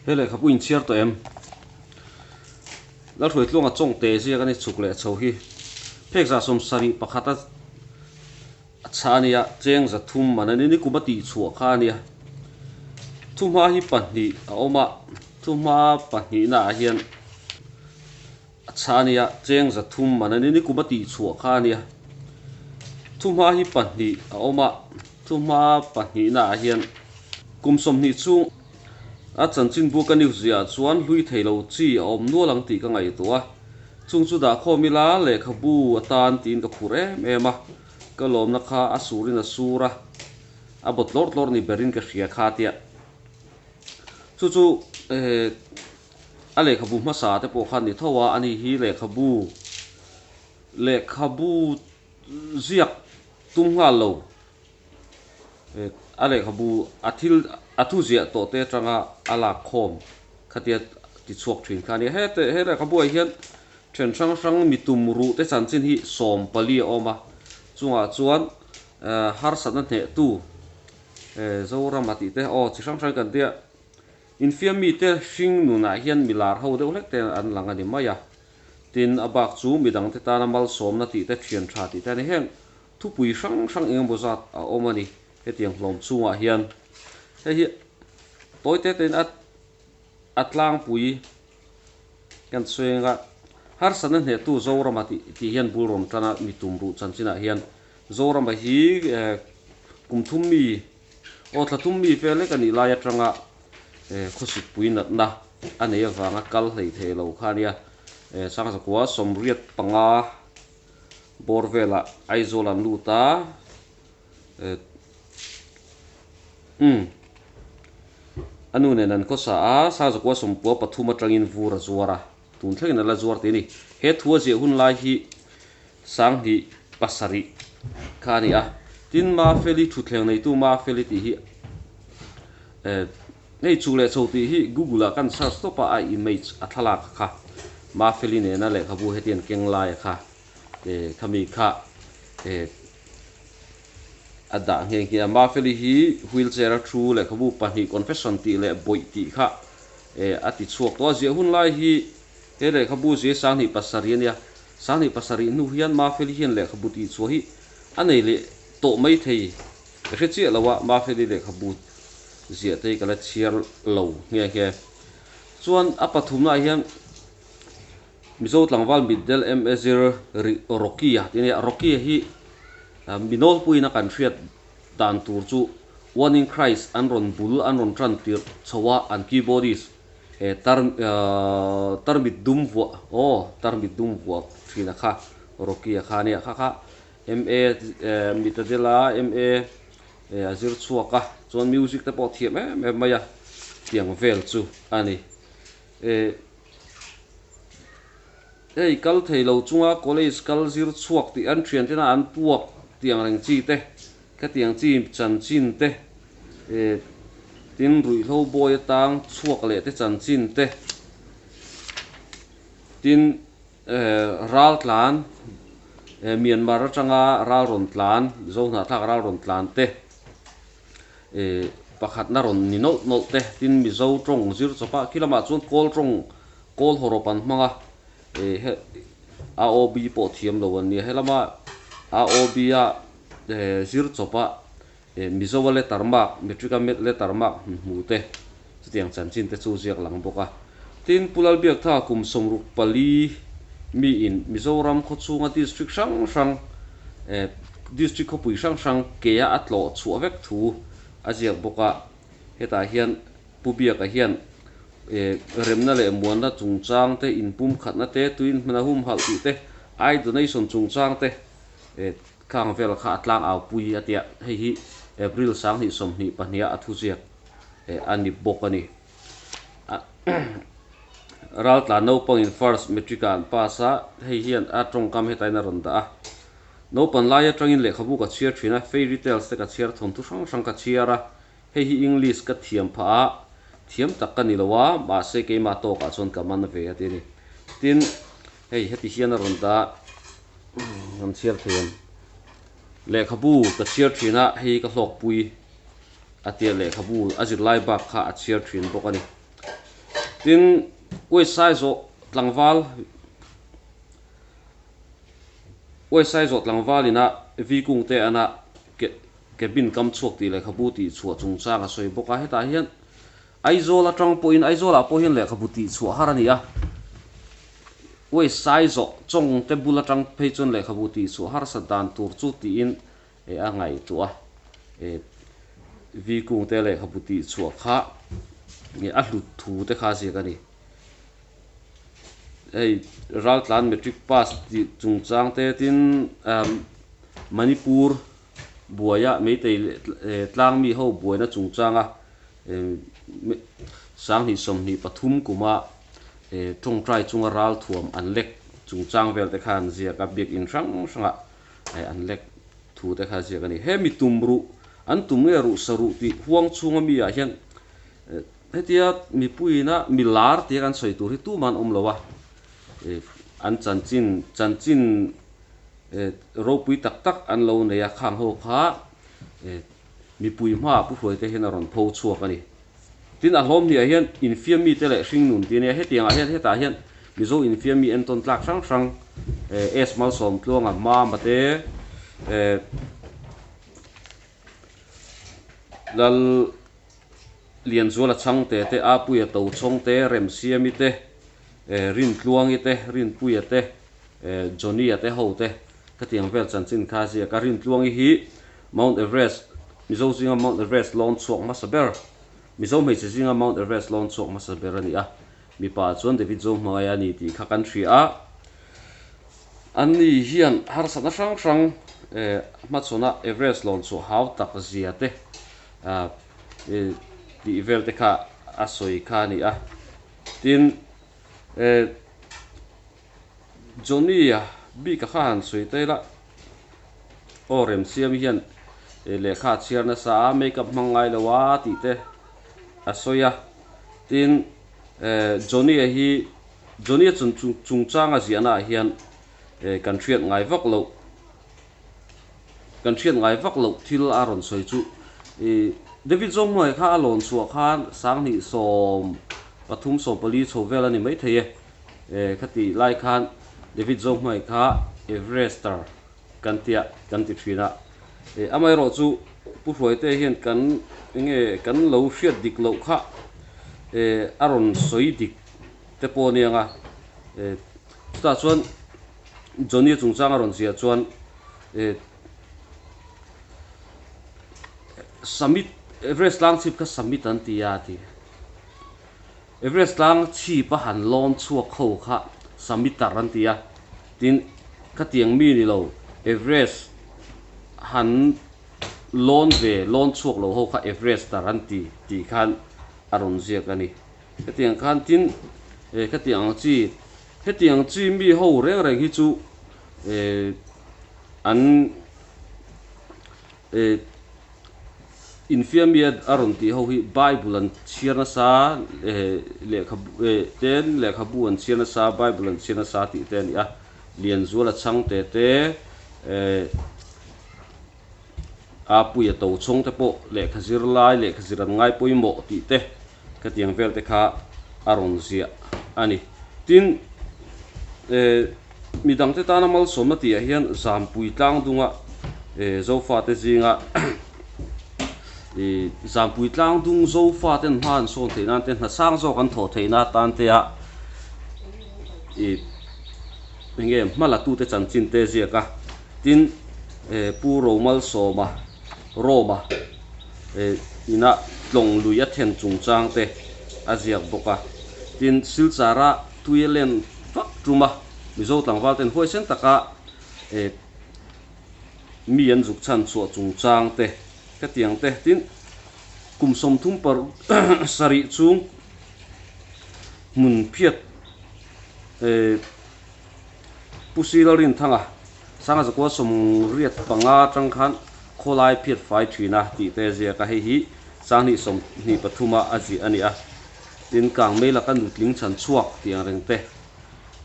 He lehkhabu inchhiar tawh em? Lalhruaitluanga chawngte ziak a ni chhuk leh chho hi. Phek 71 a a chhah a nia, cheng 300 man a ni, nikum a tihchhuah kha a nia. Thuhma hi pahnih a awm a, thuhma pahnihna ah hian a chhah a nia, cheng 300 man a ni, nikum a tihchhuah kha a nia. Thuhma hi pahnih a awm a, thuhma pahnihna ah hian kum 20 chhung a chanchinbu ka news ziah chuan hlui thei lo chi a awm nual ang tih ka ngaihtuah a. Chung chu dahkhawm ila lehkhabu atan tiin ka phur em em a, ka lawmna kha a surin a sur a, a bawt tlawr tlawr ni berin ka hria kha tia. Chu chu a lehkhabu hmasa te pawh kha ni tho a, ani hi lehkhabu lehkhabu ziak tum nghal lo A lehkhabu a thil a thu ziah tawh te atanga a lak khawm khatia ti chhuak thin kha a ni a. Hete he lehkhabuah hian then hrang hrang mi tum ruh te chanchin hi 14 a awm a, chungah chuan harsatna hnehtu Zorama tih te aw chi hrang hrang kan tia infiam mite hring nunah hian mi lar ho deuh hlek te an lang a ni mai a. Tin, a bak chu midangte tana malsawmna tih te thian tha tih te a ni. Heng Thupui hrang hrang eng emaw zat a awm a ni. Hetiang hlawm chungah hian hei hi tawi te tein a a tlangpui kan sawi anga harsatna hnehtu Zorama tih tih hian bul rawn tan a mi tum ruh chanchinah hian Zorama hi eh kum thum mi aw thla thum mi vel lek a nih lai atanga eh khawsitpui natna a nei avanga kal hlei thei lo kha a nia eh Sangzakua 85 Bawr velah Aizawl an lut a, umm a nu nen an khawsa a, Sazakua 93 atangin vur a zuar a, tun thlengin a la zuar tih a ni. He thu a ziah hun lai hi 2007 kha a ni a, tin Mafeli thutthleng neitu Mafeli tih hi eh hei chu leh chho tih hi Google ah kan search tawp a, a image a thlalak kha Mafeli nena lehkhabu hetiang keng laia kha. Eh khami kha eh a dah nghe nghe a Mafeli hi wheelchair a thu lehkhabu pahnih confession tih leh bawih tih kha eh a ti chhuak tawh a ziah hun lai hi he lehkhabu zia 2007 a nia 2007 hnu hian Mafeli hian lehkhabu tih chhuah hi a nei leh tawh mai thei ka hre chiah lo a Mafeli lehkhabu ziah te hi ka la chhiar lo nghe nghe chuan a pathumna ah hian Mizo tlangval mitdel MA zir rih Rocky-a tih a nia. Rocky-a hi mi nawlpuiin a kan hriat dan tur chu One in Christ an rawn bul an rawn tan tirh chho a an keyboardist he tar tarmit dum vuah aw tarmit dum vuah thin a kha Rocky-a kha a nia. Kha kha MA mitadela MA a zir chhuak a chuan music te pawh a thiam em em mai a tiang vel chu a ni. Hei kal thei lo chunga college kal zir chhuak tih an thian tena an puak tiang reng chi te, khatiang chi chanchin te, tin ruihhlo bawi atang chhuak leh te chanchin te, tin ral tlan Myanmar atanga ral rawn tlan, Mizo hnahthlak ral rawn tlan te. Pakhatna rawn ni nawlh nawlh te, tin Mizo tawng zir chawp a, khi lamah chuan kawl tawng kawl hawrawp an hmang a, he AOB pawh thiam lo an nia, helama AOB a zir chawp a Mizo a letter mark matric a letter mark hmu te chutiang chanchin te chu ziak lang bawk a, tin Pu Lalbiaktha kum 64 miin Mizoram khawchhunga district hrang hrang District khawpui hrang hrang kea a tlawh chhuah vek thu a ziak bawk a, hetah hian Pu Biaka hian remna leh muanna chungchang te, inpumkhatna te, tuin hmana humhalh tih te, eye donation chungchang te khang vel kha a tlang au pui a tia, hei hi April 2022 a thuziak a ni bawk a ni. Raltlan naupangin first matric ah an pass a, hei hian a tawngkam hetain a rawn dah a. Naupan lai atangin lehkhabu ka chhiar thin a, fairy tales te ka chhiar, thawnthu hrang hrang ka chhiar a, hei hi English ka thiam phah a, thiam tak ka ni lo a, mahse keimah tawkah chuan ka man ve a ti a ni. Tin, hei heti hian a rawn dah an chhiar thei ang. Lehkhabu ka chhiar thin a, hei ka hlawkpui a tia lehkhabu a zirlai bak kha a chhiar thin bawk a ni. Tin, Uaisai zawh tlangval Uaisai zawh tlangval ina Vikung te ana ke cabin kam chhuak tih lehkhabu tih chhuah chungchang a sawi bawk a. Hetah hian Aizawl atang pawhin Aizawlah pawh hian lehkhabu tih chhuah har a ni a. Uaisai zawh chawng te bul atang phei chuan lehkhabu tih chhuah harsat dan tur chu tiin E a ngaihtuah a, e Vikung te lehkhabu tih chhuah kha e a hlut thu te kha a ziak a ni. Hei Raltlan Matric pass tih chungchang te tin Manipur buaia Meitei leh Tlangmi ho buaina chungchanga e 2024 kuma e tawngtai chunga ralthuam an lek chungchang vel te kha an ziak a, biakin hrang hrangah Hei an lek thu te kha ziak a ni. He mi tum ruh, an tum nge ruh sa ruh tih huang chhunga mi ah hian hetia mipuiin a mi lar tia kan sawi tur hi tumah an awm lo a, an chanchin chanchin ropui tak tak an lo nei a, khang ho kha mipui hmaah Pu Hruaite hian a rawn pho chhuak a ni. Tin, a hlawm hniah hian infiam mite leh hringnun tih a nia. Hetiangah hian hetah hian Mizo infiam mi entawn tlak hrang hrang S Malsawmtluanga Mama te, Lal Lianzuala Chhangte te, Apuia Tochhawng te, Remsiami te, Rintluangi te, Rinpuia te, Johnny-a te ho te khatiang vel chanchin kha a ziak a. Rintluangi hi Mount Everest, Mizo zinga Mount Everest lawn chhuak hmasa ber, Mizo hmeichhe zinga Mount Everest lawn chhuak hmasa ber a ni a. Mipa chuan David Zohmangaia a ni tih kha kan hria a. Anni hian harsatna hrang hrang hmachhawn Everest lawn chhuah hau tak zia te tih vel te kha a sawi kha a ni a. Tin, Johnny-a bik a kha han sawi ta ila, aw Remsiami hian lehkha a chhiar nasa a, makeup hmang ngai lo a tih te a sawi a. Tin, Johnny-a hi Johnny-a chungchanga ziahna ah hian kan hriat ngai vak loh Kan hriat ngai vak loh thil a rawn sawi chu i David Zawngmuai kha a lawn chhuah khan 2013 14 chho vel a ni maithei e. E khati lai khan David Zawngmuai kha Everester kan tia kan ti thin a. E amaherawh chu Pu Hruaite hian kan enge kan lo hriat dik loh kha e a rawn sawi dik te pawh a nia ang a. E chutah chuan Johnny chungchang a rawn ziah chuan eh summit Everest tlang chhip kha summit an ti a ti. Everest tlang chhip a han lawn chhuak ho kha summiter an ti a, tin khatiang mi ni lo Everest han lawn ve lawn chhuak lo ho kha Everester an ti tih khan a rawn ziak a ni. Hetiang khan tin eh khatiang ang chi hetiang chi mi ho reng reng hi chu eh an eh infiamia a rawn tih ho hi bible an chhiar nasa eh lehkhabu eh ten lehkhabu an chhiar nasa bible an chhiar nasa tih te a ni a Lianzuala chhangte te eh. A puia to chhawng te pawh lehkha zir lai lehkha zir an ngai pawimawh tih te khatiang vel te kha a rawn ziah a ni. Tin, eh midang te tana malsawmna tih ah hian Zampui tlang dunga eh Zofate zinga ih Zampui tlang dung Zofaten hma an sawn theih nan te hna sang zawk an thawh theih na atan te ah ih eng nge hma la tute chanchin te ziak a. Tin, Pu Romalsawma, Roma, ina tlawng lui a then chungchang te a ziak bawk a. Tin, Silchara tui a len vak tum a, Mizo tlangval ten huaisen taka mi an zuk chhan chhuah chungchang te hetiang te. Tin, kum 30 sarih chhung hmun phiat Pu Sila Rinthanga, Sanga zakua 85 atang khan khawlai phiat fai thin a tih te a ziak a, hei hi 2023 a a ziah a ni a. Tin, Kangmei laka nutling chhan chhuak tih ang reng te,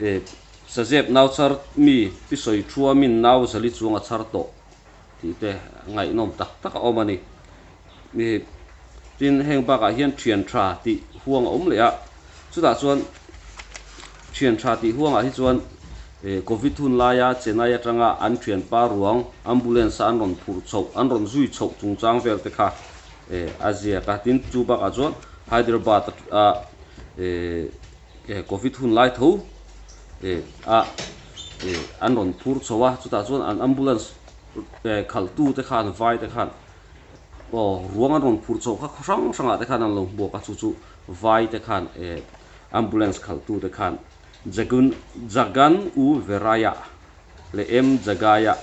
e Sazep nau chhar mi pi sawi thua min nau zali chuang a chhar tawh tih te ngaihnawm tak tak a awm a ni. Tin, heng bakah hian thian tha tih huang a awm leh a. Chutah chuan thian tha tih huangah hi chuan Covid hun laia Chennai atanga an thianpa ruang ambulance a an rawn phurh chhoh, an rawn zui chhoh chungchang vel te kha a ziak a. Tin, chu bakah chuan Hyderabad a Covid hun lai tho a an rawn phur chho a, chutah chuan an ambulance khalhtu te khan vai te khan aw ruang an rawn phur chhoh kha khaw hrang hrangah te khan an lo hmuak a, chu chu vai te khan ambulance khalhtu te khan Jagun Jagan U Veraya leh M Jagaya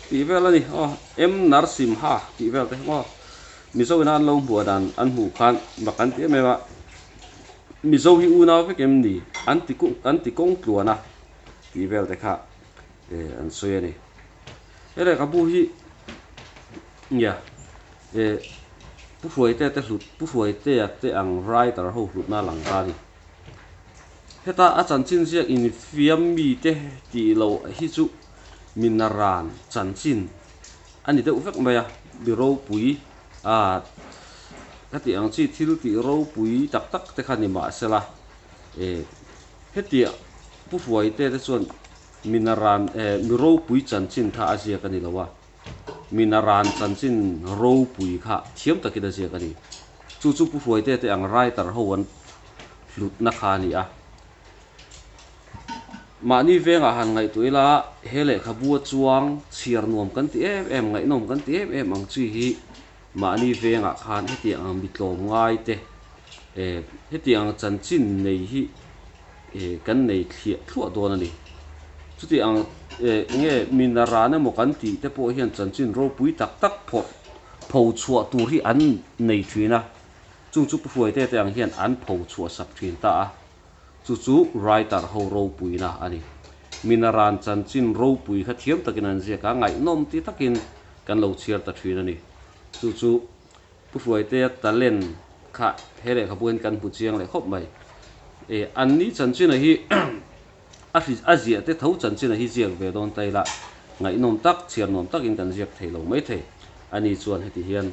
tih vel a ni aw M Narsimha tih vel te aw Mizo ina an lo hmuh dan an hmuh khan mak an ti em em a Mizo hi unau vek em ni an ti an ti kawng tluan a tih vel te kha an sawi a ni. He lehkhabu hi nia eh Pu Hruaitea te hlut Pu Hruaitea te ang writer ho hlutna a lang ta a ni. Heta a chanchin ziak infiam mite tih loh hi chu minaran chanchin a ni deuh vek mai a, mi ropui a ka tih ang chi thil tih ropui tak tak te kha ni mahsela eh hetiang Pu Hruaitea te chuan Minaran eh mi ropui chanchin kha a ziak a ni lo a, Minaran chanchin ropui kha thiam takin a ziak a ni. Chu chu Pu Hruaite te ang writer ho an hlutna kha a ni a. Mahni vengah han ngaihtuah ila he lehkhabu a chuang chhiar nuam kan ti em em, ngaihnawm kan ti em em ang chi hi mahni vengah khan hetiang ang mi tlawm ngai te eh hetiang ang chanchin nei hi eh kan nei thliah thluah dawn a ni. Chuti ang eh enge mina ran emaw kan tih te pawh hian chanchin ropui tak tak phawrh pho chhuah tur hi an nei thin a, chung chu Pu Hruaite te ang hian an pho chhuah sak thin ta a, chu chu writer ho ropuina a ni. Mina ran chanchin ropui kha thiam takin an ziak a, ngaihnawm ti takin kan lo chhiar ta thin a ni. Chu chu Pu Hruaitea talent kha he lehkhabu hian kan hmu chiang leh khawp mai. E, an ni chanchina hi a hri a ziah te tho chanchina hi ziak ve dawn ta ila ngaihnawm tak, chhiar nuam takin kan ziak thei lo mai thei. Ani chuan heti hian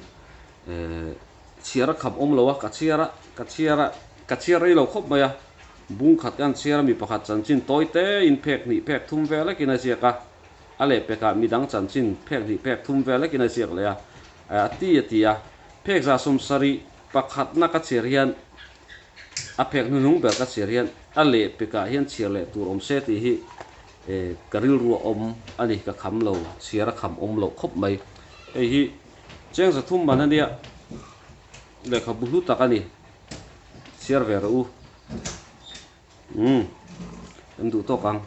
e, chhiar a kham awm lo a, ka chhiar a, ka chhiar a, ka chhiar rei lo khawp mai a. Bung khat kan chhiar a, mi pakhat chanchin tawi te in phek hnih phek thum vel lekin a ziak a, a lehpekah midang chanchin phek hnih phek thum vel lekin a ziak leh a. A ti a ti a, phek 170 pakhatna ka chhiar hian a phek hnuhnung ber ka chhiar hian a lehpekah hian chhiar leh tur awm se tih hi ka rilru a awm a ni, ka kham lo, chhiar a kham awm loh khawp mai. Hei hi cheng 300 man a nia, lehkhabu hlu tak a ni, chhiar ve rawh u. Umm, kan duh tawk ang.